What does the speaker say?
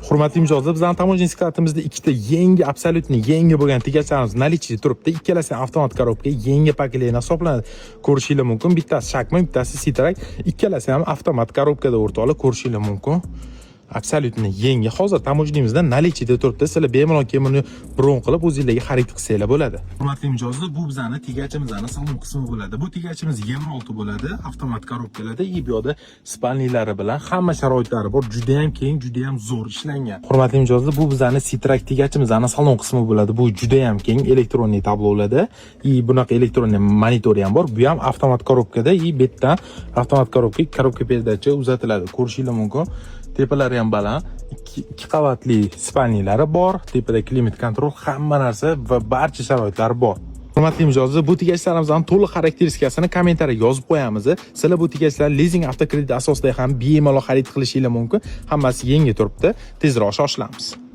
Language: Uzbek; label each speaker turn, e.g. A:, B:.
A: Hurmatli mijozlar, bizning таможенный склад imizda ikkita yangi, абсолютно yangi bo'lgan тягач larimiz наличие turibdi. Ikkalasi ham avtomat коробка, yangi поколение hisoblanadi. Ko'rishinglar mumkin. Bittasi Shacman, bittasi Sitrak. Ikkalasi ham avtomat коробка da, o'rtoqlar, ko'rishinglar mumkin. Абсолютно yangi. Hozir таможня mizda наличие da turibdi. Sizlar bemalol kelib buni bron qilib, o'zingizlarga xarid qilsanglar bo'ladi. Hurmatli mijozlar, bu bizani тягач imizni salon qismi bo'ladi. Bu тягач imiz Yevro 6 bo'ladi, avtomat коробка larda и bu yoqda спальни lari bilan hamma sharoitlari bor. Juda ham keng, juda ham zo'r ishlangan. Hurmatli mijozlar, bu bizani Sitrak тягач imizni salon qismi bo'ladi. Bu juda ham keng, электронный tablolarda и bunaqa электронный monitori ham bor. Bu ham avtomat коробка da и bu yerdan avtomat коробка, коробка передача uzatiladi. Ko'rishinglar mumkin. Tepalari ham baland. Ikki qavatli спальни lari bor. Tepada климат-контроль, hamma narsa va barcha sharoitlar bor. Hurmatli mijozlar, bu тягач larimizni to'liq xarakteristikasini kommentariyaga yozib qo'yamiz. Sizlar bu тягач larni lizing, avtokredit asosida ham bemalol xarid qilishinglar mumkin. Hammasi yangi turibdi. Tezroq shoshilamiz.